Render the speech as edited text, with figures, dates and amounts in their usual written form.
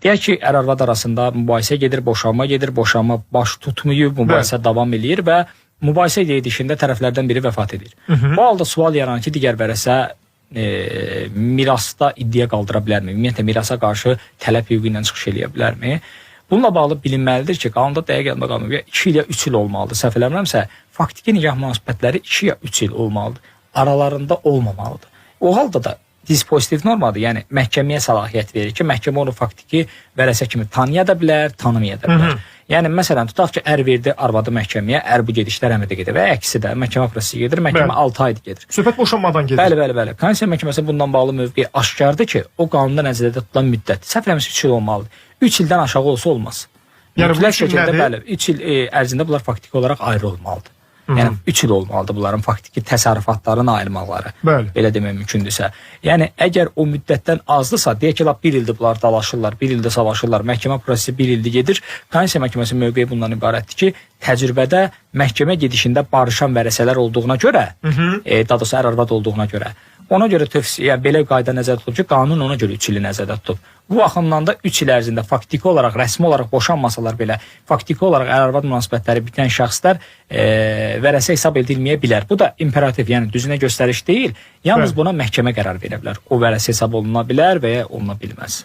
Deyək ki, ər-arvad arasında mübahisə gedir, boşanma gedir, boşanma baş tutmayıb, mübahisə davam eləyir və mübahisə gedişində tərəflərdən biri vəfat edir. Bu halda sual yaranır ki, digər vərəsə mirasda iddia qaldıra bilərmi? Ümumiyyətlə mirasa qarşı tələb hüququ ilə çıxış eləyə bilərmi? Bununla bağlı bilinməlidir ki, qanunda dəqiq yadıma qalmır. Ya 2 il ya 3 il olmalıdır. Səhv eləmirəmsə, faktiki nikah münasibətləri 2 ya 3 il olmalıdır. Aralarında olmamalıdır. O halda da dispozitiv normadır. Yəni məhkəməyə səlahiyyət verir ki, məhkəmə onu faktiki vərəsə kimi tanıya da bilər, tanımaya da bilər. Yəni məsələn tutaq ki, ər verdi arvadı məhkəməyə, ər bu gedişdə rəhmətə gedir və əksi də məhkəmə prosesi gedir, məhkəmə Bəli. 6 aydır gedir. Söhbət boşanmadan gedir. Bəli, bəli, bəli. Konstitusiya Məhkəməsi bundan bağlı mövqeyi aşkardır ki, o qanunda nəzərdə tutulan müddət səhv eləmirəmsə 3 il olmalıdır. 3 ildən aşağı olsa olmaz. Yəni bu Mütləq üç il şəkildə nədir? bəli, 3 il ərzində bunlar faktiki olaraq ayrı olmalıdır. Yəni 3 il olmalıdır bunların faktiki təsərrüfatların ayrılmaları. Bəli. Belə demək mümkündürsə. Yəni əgər o müddətdən azdısa, deyək ki, lap 1 ildir bunlar dalaşırlar, 1 ildir savaşırlar, məhkəmə prosesi 1 ildir gedir. Konstitusiya Məhkəməsinin mövqeyi bundan ibarətdir ki, təcrübədə məhkəmə gedişində barışan vərəsələr olduğuna görə, daha doğrusu ər-arvad olduğuna görə, ona görə tövsiyə, yəni belə qayda nəzərdə tutulub ki, qanun ona görə 3 ili nəzərdə tutub. Bu baxımdan da 3 il ərzində faktiki olaraq rəsmi olaraq boşanmasalar belə, faktiki olaraq ər-arvad münasibətləri bitən şəxslər vərəsə hesab edilməyə bilər. Bu da imperativ, yəni düzünə göstəriş deyil. Yalnız Bəli. buna məhkəmə qərar verə bilər. O vərəsə hesab oluna bilər və ya oluna bilməz.